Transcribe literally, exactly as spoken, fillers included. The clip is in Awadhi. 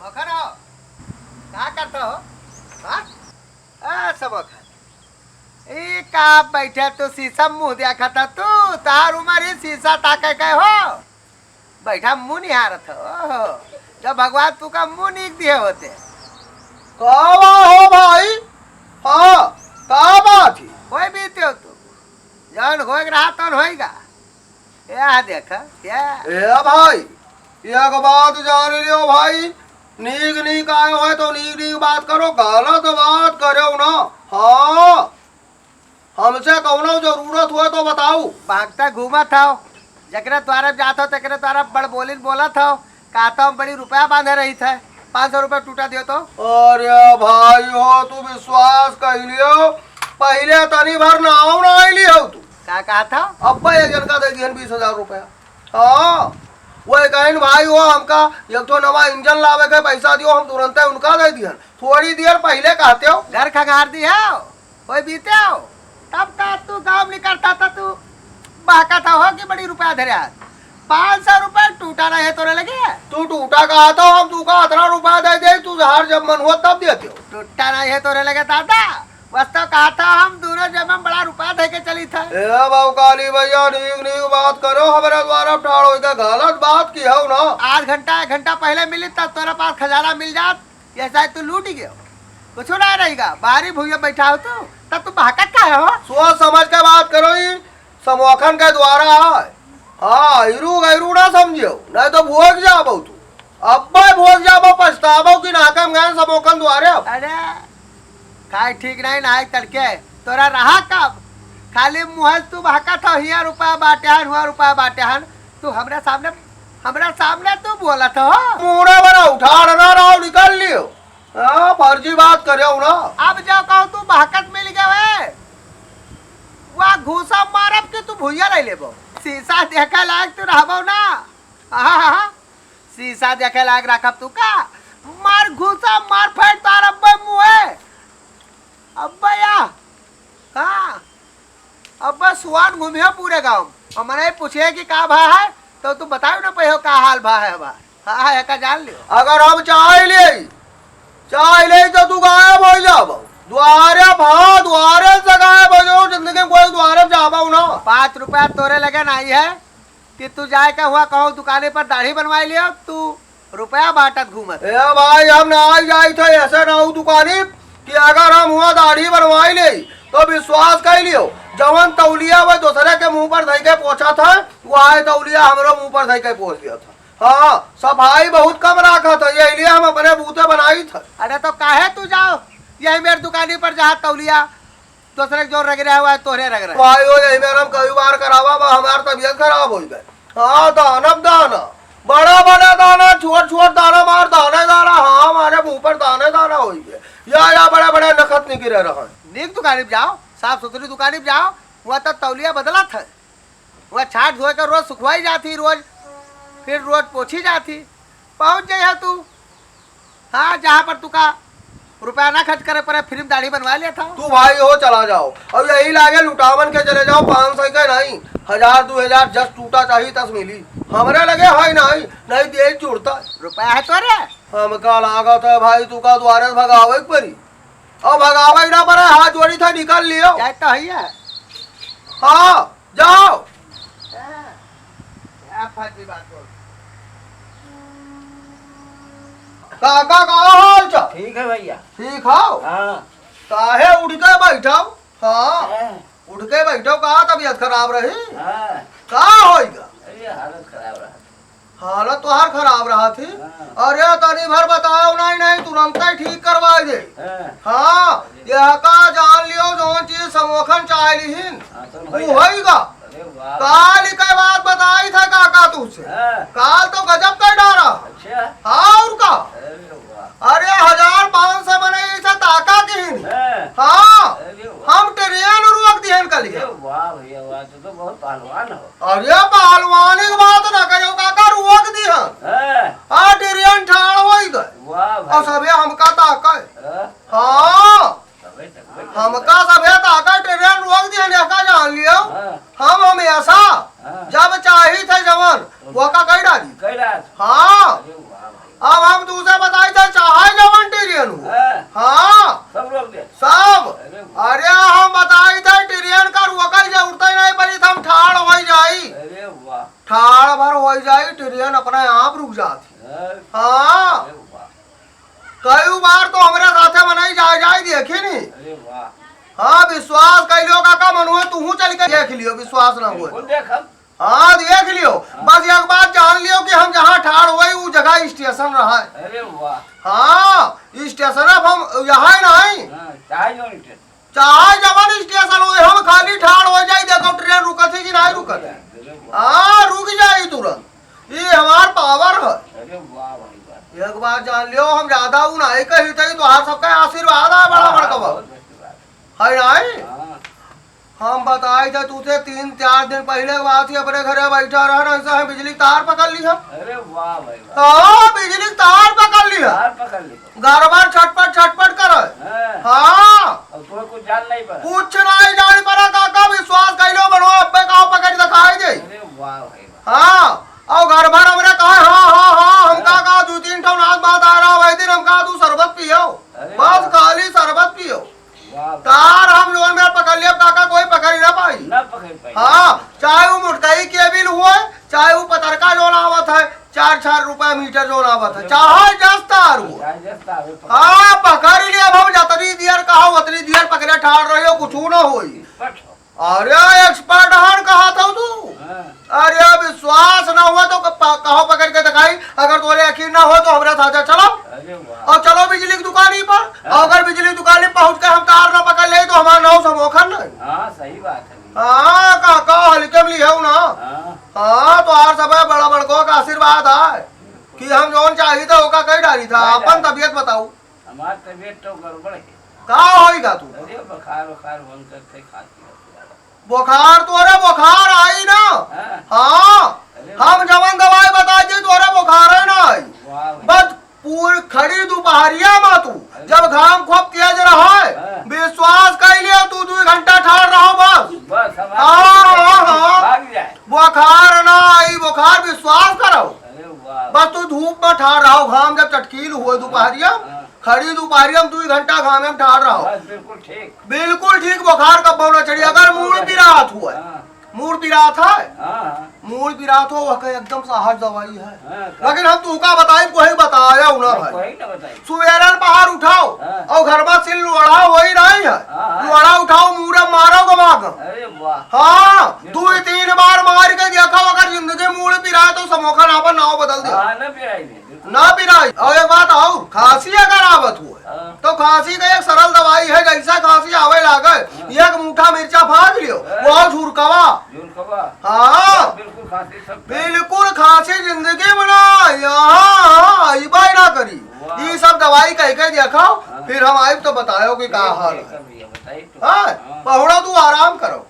समोखन हो, का करत हो? हाँ? ए, समोखन, ई का बैठे तू शीशा मुँह देखत ह तू? तोहार उमर ही शीशा ताके के हो। बैठा मुँह निहारत हो। ओहो, जब भगवान तू का मुँह नीक दिए होते। का बा हो भाई? हाँ, का बात ही? कोई बीते हो तू। जौन होए के रहा तौन होएगा। या देख, या। ए भाई, एक बात जान लियो भाई, नीक नीक आयो है तो नीक नीक बात करो, गलत बात करो ना। हाँ, हमसे कौनो जरूरत हुए तो बताऊ। भागता घूमत हौ, जकरे द्वारे जात हौ, तेकरे द्वारे बड़ बोलिन बोलत हौ। कहत हौ, बड़ी रुपया बांधे रही थे, पाँच सौ रुपया टूटा दियो तो। अरे भाई हो, तू विश्वास कर लियो, पहिले तनी भर नाव ना आइली हो तू। का कहत हौ? अब्बा एक जन का दे दिहन बीस हजार रुपया। हाँ, वो कहिन भाई हो, हमका एक ठो नवा इंजन लावे के पैसा दियो, हम तुरंते उनका दे दिहन। थोड़ी देर पहिले कहते हो। घर खंगार दी हो, कोई बीते हो, तब का तू गाँव निकलता था, तू बहकत हो कि बड़ी रुपया धरे हाथ। पाँच सौ रुपया टूटा नहीं है तोरे लगे। तू टूटा कहा था, हम तू का अतरा रुपया दे दे, तू हर जब मन हुआ तब देते हो। टूटा नहीं है तोरे लगे दादा, वास्तव कहा था हम दोनों जब हम बड़ा रुपया दे के चली था। ए बाबू काली भैया, नीक नीक बात करो, हमारे द्वारा ठाड़ होइगा, गलत बात की हो ना। आध घंटा एक घंटा पहिले मिली तब तोरे पास खजाना मिल जात। ये शायद तू लूट गयो, कुछ ना रहेगा। बाहरी भुइया बैठा हो तू, तब तू बहकत का हो? सोच समझ के बात करो, ई समोखन के द्वारा है। हाँ, इरू गैरू ना समझियो, नहीं तो भोग जाबो तू। अब्बे भोग जाबो, पछताबो कि नाकम गए समोखन द्वारे। अरे, खाए ठीक नहीं ना है तड़के, तोरा रहा कब? खाली मुँह से तू बहकत हो, हिया रुपया बाटे हन, हुआ रुपया बाटे हन, तू हमरा सामने, हमरा सामने तू बोलत हो। मुड़ा बड़ा उठाड़ ना रहो, निकल लियो। हाँ, फर्जी बात करे हो ना। अब जो कहूँ तू बहकत मिल गए, वह घूसा मारब कि तू भुइया ले लेबो। शीशा देखे लायक तू रहबो ना। आहा, शीशा देखे लायक रखब तू का? मार घूसा, मार फेंट तार अब्बे मुँहे। अब्बे या, हाँ। अब बस सुआन घूमियो पूरे गाँव। हमने पूछे कि का भा है, तो तू बताओ ना पहियो का हाल भा है हमार। हाँ, हाँ, एका जान लियो। अगर हम चाह ले, चाह ले तो तू गायब हो जाबो। द्वारे भा, द्वारे से गायब हो जाओ, जिंदगी में कोई द्वारे जाबो ना। पाँच रुपया तोरे लगे नहीं है कि तू जाए के हुआ कहूँ दुकाने पर दाढ़ी बनवाई लियो, तू रुपया बांटत घूमत। ए भाई, हम ना आई जाई थे ऐसे ना हो दुकानी कि अगर हम हुआ दाढ़ी बनवाई ले तो विश्वास कर लियो, जवन तौलिया वो दूसरे के मुंह पर धई के पोछा था, वो आए तौलिया हमरो मुंह पर धई के पोछ दिया था। हाँ, सफाई बहुत कम रखा था, यही लिए हम अपने बूते बनाई था। अरे तो काहे तू जाओ, यही मेरे दुकानी पर जहाँ तौलिया दूसरे के जो रगड़े हुआ है, तोहरे रगड़े। भाई हो, यही मेरा हम कई बार करावा बा, हमार तबीयत खराब हो गए। हाँ, दाना दाना, बड़ा बड़ा दाना, छोट छोट दाना, मार दाना दाना, हाँ, हमारे मुंह पर दाना दाना हो गए। या, या बड़ा बड़ा नखत निकले रहा। नीक दुकानी पे जाओ, साफ सुथरी दुकानी पे जाओ, वहाँ तो तौलिया बदलत है, वहाँ छाट धोए कर रोज सुखवाई जाती, रोज, फिर रोज पोछी जाती। पहुँच जाइए तू, हाँ, जहाँ पर तुका रुपया ना खर्च करे पड़े, फ्री में दाढ़ी बनवा लेता। तू भाई हो, चला जाओ, अब यही लागे लुटावन के चले जाओ, पाँच सौ के नहीं, हजार, दो हजार, जस टूटा चाही, तस मिली। हमरे लगे है नहीं, नहीं दे जुड़ता। रुपया है तोरे? हमका लागत है भाई, तुका द्वारे से भगावे के पड़ी। अब भगावे के ना पड़े, हाथ जोड़ी था, निकल लियो। जाए तो है। हाँ। जाओ। हाँ, क्या फर्जी बात बोल। काका, का हाल चाल? ठीक है भैया। ठीक हो? हाँ। काहे उठ के बैठो? हाँ। हाँ। उठ के बैठो, का तबीयत खराब रही? हाँ। का होइगा? अरे, हालत खराब रहा। हालत तोहार खराब रहा थी। हाँ। अरे, तनी भर बताओ, नहीं, नहीं, तुरंत ही ठीक करवाई दे। हाँ। हाँ, यह का जान लियो, जौन चीज समोखन चाह लिहिन, हाँ, तो वो भैया। होइगा। अरे वाह। काल ही के बात बताई था काका तुझसे। हाँ। काल तो गजब कर डारा। अच्छा। हाँ, और का? अरे वाह। अरे, हजार पाँच सौ मनई से ताका किहिन। हाँ। हाँ। अरे वाह। हम ट्रेन रोक दिहन कलिया। अरे वाह भैया वाह, तू तो बहुत पहलवान हो। अरे पहलवानी के बात ना करो काका, रोक दिहन। हाँ। आ ट्रेन ठाड़ होई गए। वाह भाई। और सबे हमका ताका है। हाँ। हाँ। तबे, तबे, तबे। हमका सभे ताकत ट्रेन रोक दिया, नेका जान लियो। हाँ। हम हमेशा हाँ। जब चाही थे जवन, ओका कई डाली। कई डाल। हाँ। अरे वाह भाई। अब हम तुसे बताई थे, चाहे जवन ट्रेन हो। हाँ। हाँ। सब रोक दे। सब। अरे वाह। अरे हम बताई थे, ट्रेन का रोकल जरूरत ही नहीं पड़ी, हम ठाड़ होइ जाई। अरे वाह। ठाड़ भर होइ जाई, ट्रेन अपने आप रुक जाती। हाँ। हाँ। अरे वाह। कई बार तो हमरे साथे मनई जाए जाए देखी नी। अरे वाह। हाँ, विश्वास कइ लियो काका, मन हुए तुहू चल के देख लियो, विश्वास ना हुए। बिल्कुल देखब। हाँ, देख लियो। हाँ। बस एक बात जान लियो कि हम जहाँ ठाड़ हुए, उ जगह स्टेशन रहा है। अरे वाह। हाँ, स्टेशन अब हम यहाँ ही नहीं। हाँ, चाहे जो स्टेशन। चाहे जवन स्टेशन हो, हम खाली ठाड़ होइ जाई, देखो ट्रेन रुकत है कि नहीं रुकत है। अरे वाह। हाँ, रुक जाई तुरंत। ये हमार पावर है। अरे वाह भाई वाह। एक बात जान लियो, हम ज्यादा उ नहीं कही थे, तोहार सबका आशीर्वाद है बड़ा हाँ, बड़का हाँ, बाबा। बहुत अच्छी बात है। है नहीं? हाँ। हम बताई थे तुसे तीन चार दिन पहले के बात ही, अपने घरे बैठा रहा ना, ऐसा हम बिजली तार पकड़ ली हम। अरे वाह भाई वाह। हाँ, बिजली तार पकड़ ली हम। तार पकड़ ली। गड़बड़ छटपट छटपट करे। हाँ। हाँ। अब तुम्हें कुछ जान नहीं पड़ा। कुछ नहीं जान पड़ा काका, विश्वास कइ लो बड़ो, अब्बे का पकड़ दिखाई दे। अरे वाह भाई वाह। हाँ, और घर भर हमरे कहा, "हाँ, हाँ, हाँ।" हम हाँ। का कहा, "दू तीन ठो नाच बात आ रहा, वही दिन हम कहा, तू शरबत पियो।" अरे बस वाह। खाली शरबत पियो। वाह। तार हम लोगन में पकड़ लिया, काका कोई पकड़ ही ना पाई। ना पकड़ पाई। हाँ, चाहे वो मोटकाई केबिल हुए, चाहे वो पतरका जोन आवत है, चार चार रुपया मीटर जोन आवत है, अरे चाहे जस तार हुए। चाहे जस तार हुए, पकड़। हाँ, पकड़ लिया, अब हम जतनी दियर कहा, उतनी दियर पकड़े ठाड़ रहे हो, कुछ ना होई। Expert हो। अरे expert हन कहा था तू। हाँ। अरे विश्वास ना हुआ तो क-, प-, कहो पकड़ के दिखाई, अगर तोरे यकीन ना हो तो हमरे साथे चलो। अरे वाह। और चलो बिजली की दुकानी पर, हाँ। और अगर बिजली की दुकानी पहुंच के हम तार ना पकड़ ले तो हमारा नाव समोखन नहीं। हाँ, सही बात है। हाँ, का, का हल्के में लिहे ना। हाँ। हाँ, तो आर सब बड़ा बड़को का आशीर्वाद है कि हम जौन चाही था ओका कही डाली था। हाँ, अपन हाँ। तबीयत बताऊ। हमार तबीयत तो गड़बड़ है। का होई गा तू? अरे बुखार, बुखार बंद करते खाती है। बुखार तो, अरे बुखार आई ना। हाँ। हाँ। अरे हम जवन दवाई बताई थी, तोरे बुखार है ना आई। वाह भाई। बस पूर-, खड़ी दोपहरिया में तू, अरे। जब घाम खूब तेज रहा है, हाँ। विश्वास कर लियो, तू दो घंटा ठाड़ रहो बस। बस, हमारे हाँ, हाँ, हाँ। भाग जाए। बुखार ना आई, बुखार विश्वास करो। अरे वाह। बस तू धूप में ठाड़ रहो, घाम जब चटकील हुए दोपहरिया, हाँ। खड़ी दोपहरिया में दो घंटा घाम में ठाड़ रहो। बस, बिल्कुल ठीक। बिल्कुल ठीक, बुखार कब्बो ना चढ़ी। अगर मूड़ पिरात हुए, हाँ। मूड़ पिरात है, हाँ, हाँ। मूड़ पिरात हो, वह कहे एकदम सहज दवाई है। हाँ, का? लेकिन हम तू का बताई, कोई बताया हूँ ना नहीं, भाई। कोई ना बताई। सुबेरन पहाड़ उठाओ हाँ। और घर में सिल लोढ़ा वही नहीं है। हाँ, हाँ। लोढ़ा उठाओ, मूड़ मारो गमा गम। अरे वाह। हाँ, बिल्कुल। दो तीन बार मार के देखो, अगर जिंदगी मूड़ पिराए तो समोखन आपन नाव बदल दे। हाँ, ना पिराई नहीं। ना पिराई। और एक बात और, खांसी अगर आवत हुए, हाँ। तो खांसी का एक सरल दवाई है, जैसा खांसी आवे लागे, हाँ। एक मुट्ठा मिर्चा फाँक लियो, हाँ। वो झुरकवा। झुरकवा। हाँ। बिल्कुल खांसी सब। बिल्कुल खांसी जिंदगी में ना, यहाँ, हाँ, आइबे ना करी। वाह। ये सब दवाई कह के देखो, हाँ। फिर हम आइब तो बतायो कि का हाल है। ठीक है भैया, बताइए तो। हाँ, हाँ। पहुड़ा तू आराम करो।